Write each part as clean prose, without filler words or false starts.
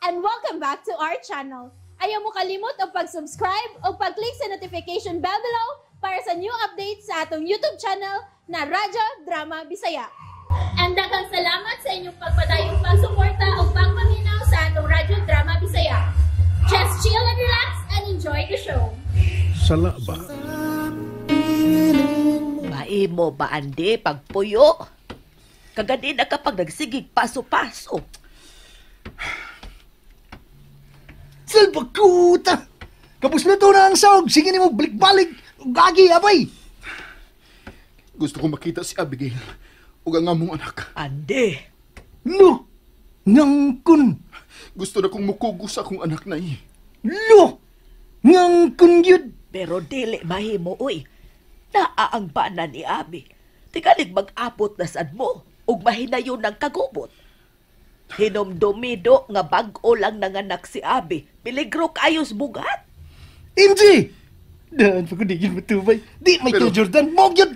And welcome back to our channel. Ayaw mo kalimot og pag-subscribe o pag-click sa notification bell below para sa new updates sa atong YouTube channel na Radyo Drama Bisaya. And daghang salamat sa inyong pagpadayong pagsuporta o pagpaminaw sa atong Radyo Drama Bisaya. Just chill and relax and enjoy the show. Sala ba? Maimo ba, Andi, pagpuyo? Kagani na kapag nagsigig paso-paso. Salbakuta! Kapos na to na ang sahog. Sige nimo balik-balik. Gagi, abay! Gusto ko makita si Abigail ug ang among anak. Andi, No! Ngangkon! Gusto na kong mukugo sa akong anak na eh. Lo! Ngangkon yun! Pero dili mahimo, uy. Naa ang bana ni Abi. Tigalig mag-apot na sad mo ug mahinayon ng kagubot. Hinumdumido nga bag-o lang nanganak si Abi. Peligro kayos bugat. MG! Daan pa ko di yun matubay. Di, Michael Jordan. Mog yun!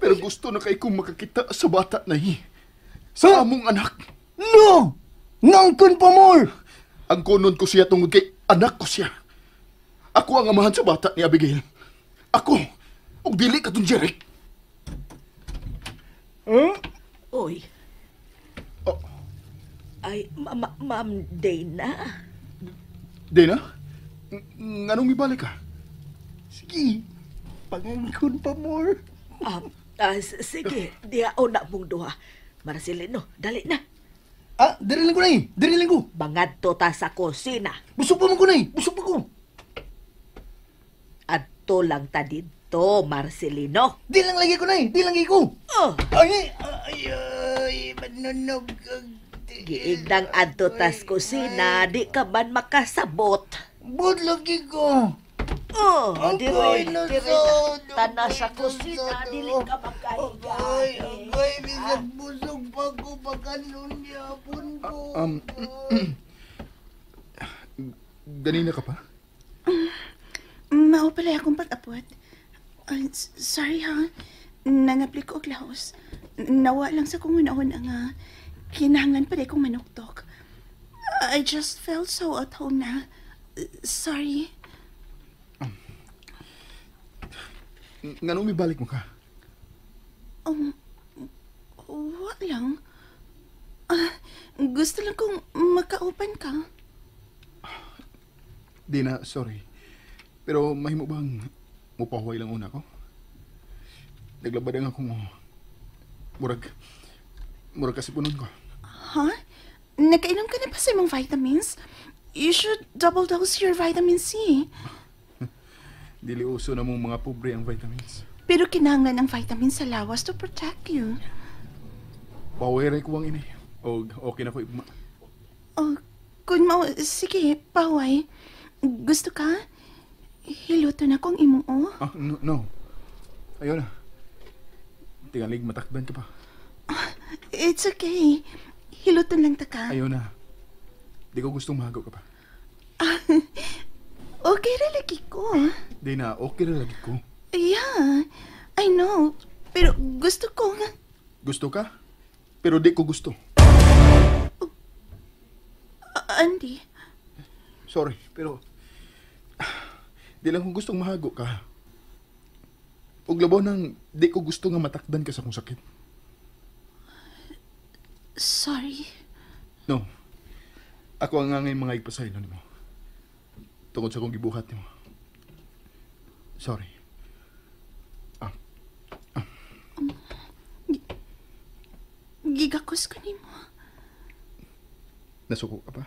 Pero gusto na kay kong makakita sa bata na eh. Sa among anak. No! Ngangkon pa more! Ang kunon ko siya tungod kay anak ko siya. Ako ang amahan sa bata ni Abigail. Ako! Ug dili ka tong Jeric. Huh? Uy. Oh. Ay, Ma'am Dana. Dana? Nganong mibalik ka? Sige. Pangangkon pa more. Sige, diha na mong duha. Marcelino, dali na. Ah, diri lang ko na eh. Diri lang ko. Mangadto ta sa kusina. Busog pa man ko na eh. Busog pa ko. Adto lang ta didto, Marcelino. Di lang lagi ko na eh. Di lang lagi ko. Oh, Ay, ay, ay, manunog. Giigdang adto tas kusina, di ka man makasabot. Bud lagi ko. Oh, Ang dire, koy na dire sa- tana sa kusina, dili ka makahiga. Ay, ay, bisag busog pa ko, pagkanon yapon ko. Ganina ka pa? Mao pala akong pag-apot. Ay, sorry ha. Nangaplik ko og laos. Nawa lang sa kong unahon ang kinahanglan pa kong manuktok. I just felt so at home na. Sorry. Nganong mibalik mo ka? Wa lang. Ah, gusto lang kong makaupan ka. Dina, sorry. Pero mahimo bang mupahuway lang una ko? Naglabad ang akong murag kasi punon ko. Huh? Nakainom ka na ba sa imong vitamins? You should double dose your vitamin C. Dili uso na mong mga pobre ang vitamins. Pero kinahanglan ang vitamins sa lawas to protect you. Pahuway ko ang ini. O okay na ko igma. Oh, kung mao, sige, paway. Gusto ka? Hiluto na kong imong o. Ah, no, no. Ayun na. Tingalig, matakdan ka pa. It's okay. Hiluton lang ta ka. Ayaw na. Di ko gustong mahago ka pa. Okay ra lagi ko. Di na, okay ra lagi ko. Yeah, I know. Pero gusto ko nga. Gusto ka? Pero di ko gusto. Andy, Sorry, pero di lang ko gustong mahago ka. Ug labaw nang di ko gusto nga matakdan ka sa akong sakit. Sorry. No. Ako ang angay mga igpasaylo nimo. Tungod sa akong gibuhat nimo. Sorry. Ah, Gigakos ko nimo. Nasuko ka pa?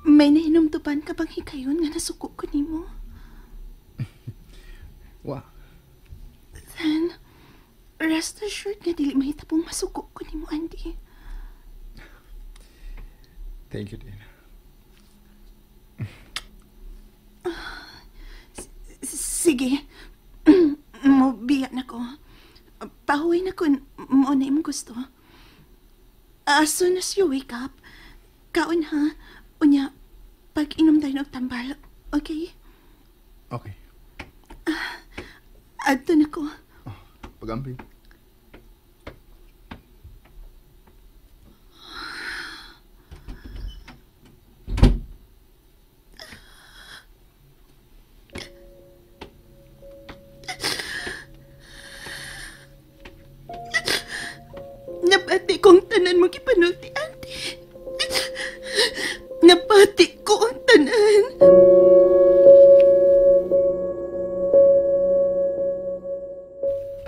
May nahinumduman ka bang hikayon nga nasuko ko nimo? Wa. Then, rest assured nga dili mahitabong masuko ko nimo, Andy. Thank you, Dana. Sige. Mobiya na ko. Pahuway na kun mo na imong gusto. As soon as you wake up, kaon ha. Unya, pag inom tayo og tambal, okay? Okay. Adto na ko. Pag-amping. Nabati ko ang tanan mo gipanulti, Auntie. Nabati ko ang tanan.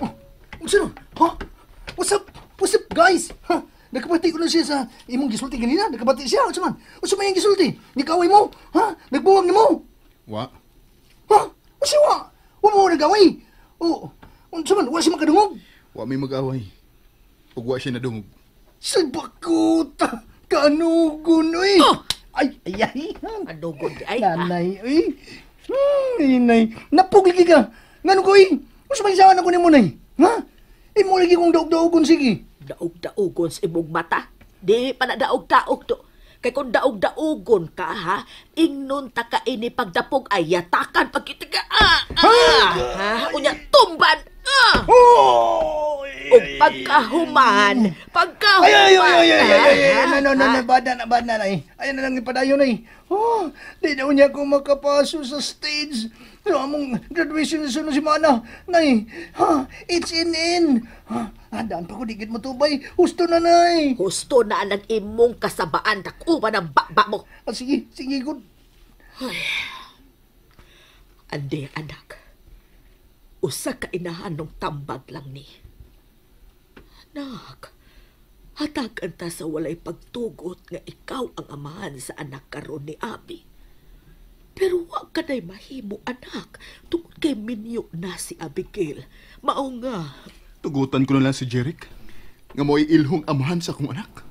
Oh, unsa? Ha? What's up? What's up, guys? Ha? Nakabati ko na siya sa imong gisulti ganina. Nakabati siya. Unsa man? Unsa man yung gisulti? Nikaway mo? Ha? Nagbuwag nimo? Wa. Ha? Unsa wa? Wa mo nagaway? Oh, unsa man? Wa siya makadungog? Wa may mag-away. Ug wa siya nadungog. Sa bakuta! Kanugon, uy! Oh! Ay, ay, ay! Kanugon ay. Nanay, uy! Inay, napugli ka! Ngano ko, uy? Unsa man saan ako nimo, nay? Ha? Imo lagi kong daog-daogon, sige. Daog-daogon sa imong mata. Di pa na daog-daog to. Kay kung daog-daogon ka, ha? Ingnon ta ka ini pagdapog ay yatakan pagkitiga. Ah, ah, ha? Unya, tumban! Ah! Oh! Ug pagkahuman, pagkahuman. Ay, ay, ay, ay, ay, ay, ay, ha? no, no, no, bada na, bada na, eh. Ayun na lang ipadayon, eh. Oh, di na unya ko makapaso sa stage. So, among graduation sa sunod semana. Nay, ha, it's in. Ha, daan pa ko, digit mo tubay. Husto na, nay. Husto na ang imong kasabaan, takuban ang baba mo. Ah, sige, sige, good. Ay. Ande, anak. Usa ka inahanong tambag lang ni. Anak, hatagan ta sa walay pagtugot nga ikaw ang amahan sa anak karon ni Abi. Pero wa ka na'y mahimo, anak, tungod kay minyo na si Abigail. Mao nga. Tugutan ko na lang si Jeric, nga mo'y ilhong amahan sa akong anak.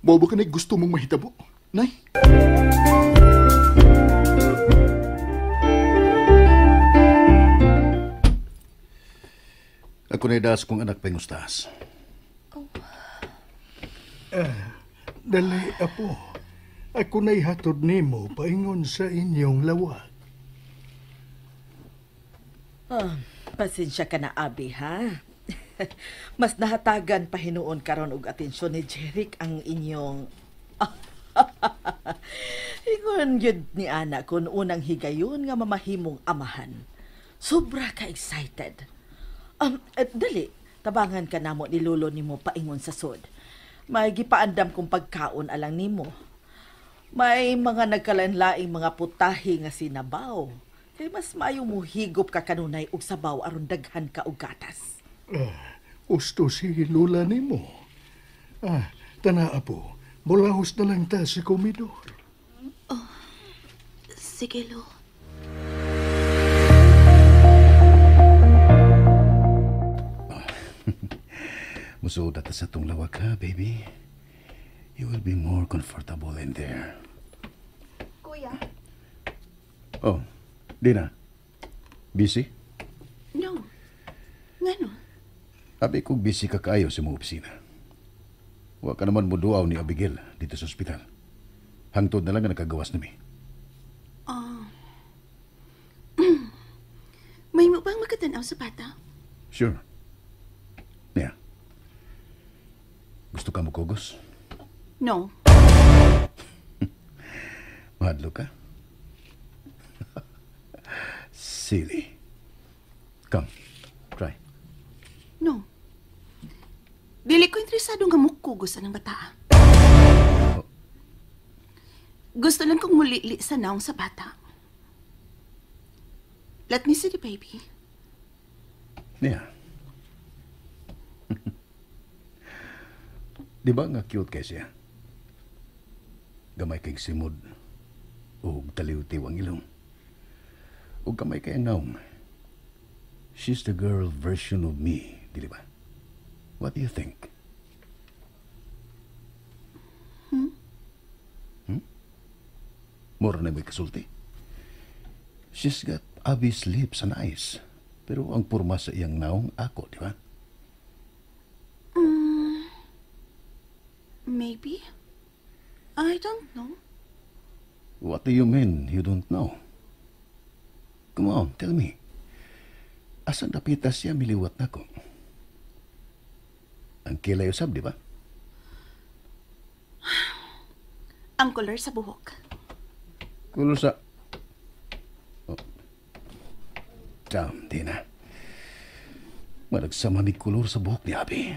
Mao ba ka na'y gusto mong mahitabo, Nay? Ako na'y das kong anak pangustas. Oh. Dali, apo. Ako na'y hatod nimo paingon sa inyong lawag. Pasensya ka na, Abi, ha? Mas nahatagan pa hinuon karon og atensyon ni Jeric ang inyong... Ingon yun ni Ana kung unang higayon nga mamahimong amahan. Sobra ka excited. Dali, tabangan ka namo ni lolo nimo paingon sa sod. May gipaandam kong pagkaon alang nimo. May mga nagkalainlaing mga putahe nga sinabaw. Kay mas maayo mo higop ka kanunay og sabaw aron daghan ka og gatas. Usto si lula nimo. Tana apo, mulahos na lang ta sa komedor. Oh, sige, Lo. Musuot ata sa tong lawak ha, baby. You will be more comfortable in there. Kuya. Oh, Dina. Busy? No. Ngano? Abi kong busy ka kaayo sa mong opisina. Wa ka naman mo duaw ni Abigail dito sa ospital. Hangtod na lang nga nakagawas nami. May mo bang makatanaw sa bata? Sure. Yeah. Gusto ka mo kugos? No. Mahadlo ka? Silly. Come, try. No. Dili ko interesado nga mukugos anang bata. Oh. Gusto lang kong mulili sa naong sa bata. Let me see the baby. Yeah. Di ba nga cute kay siya? Gamay kay simod o taliw-tiw ang ilong. O gamay kay naong. She's the girl version of me, di ba? What do you think? Hmm? Mura na mo'y kasulti. She's got Abby's lips and eyes. Pero ang purma sa iyang naong ako, di ba? Maybe. I don't know. What do you mean you don't know? Come on, tell me. Asan dapita siya miliwat na ko? Ang kilay usab, di ba? Ang color sa buhok. Color sa... Oh. Damn, di na. Managsama ni color sa buhok ni Abby.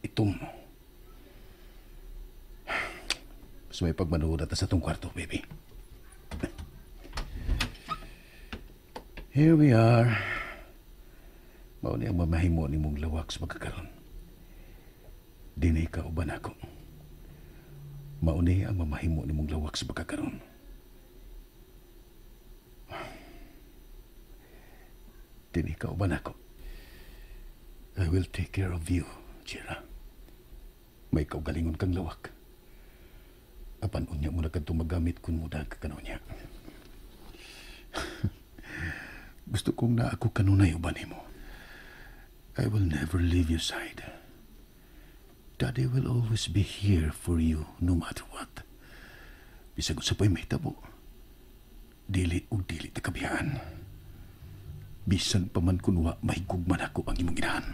Itom. Mas may pagmanood at sa itong kwarto, baby. Here we are. Mao ni ang mamahimo ni mong lawak sa pagkakaroon. Dinay ka uban ako. Mao ni ang mamahimo ni mong lawak sa pagkakaroon. Dinay ka uban ako. I will take care of you, Jira. May kaugalingon kang lawak. Apan unya mo na kadtong magamit kun mudag ka kanunya. Gusto kong na ako kanunay uban nimo. I will never leave your side. Daddy will always be here for you no matter what. Bisag unsa pa'y mahitabo. Dili ug dili ta kabiyaan. Bisan pa man kun wa mahigugman ako ang imong inahan.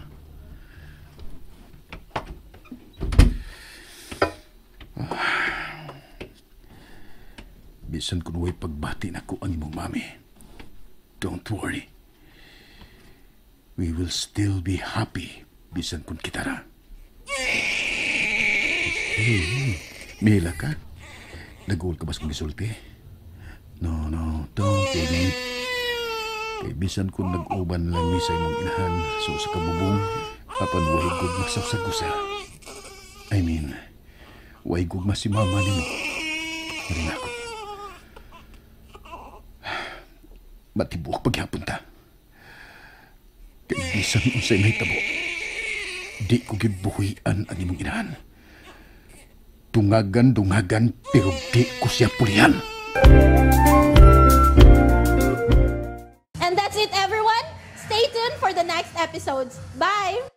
Bisan kun way pagbati nako ang imong mami. Don't worry. We will still be happy bisan kun kita ra. Hey, Mila ka? Nag-uol ka ba sa kong gisulti? No, no, don't, baby. Kay bisan kun nag-uban lang mi sa imong inahan so sa kabubong, apan way gugma sa sagusa. I mean, way gugma si mama nimo. Rin ako. Matibuok paghapon ta. Kay bisan unsay mahitabo, di ko gibuhian ang imong inahan. Dungagan, dungagan, pero di ko siya pulihan. And that's it, everyone. Stay tuned for the next episodes. Bye!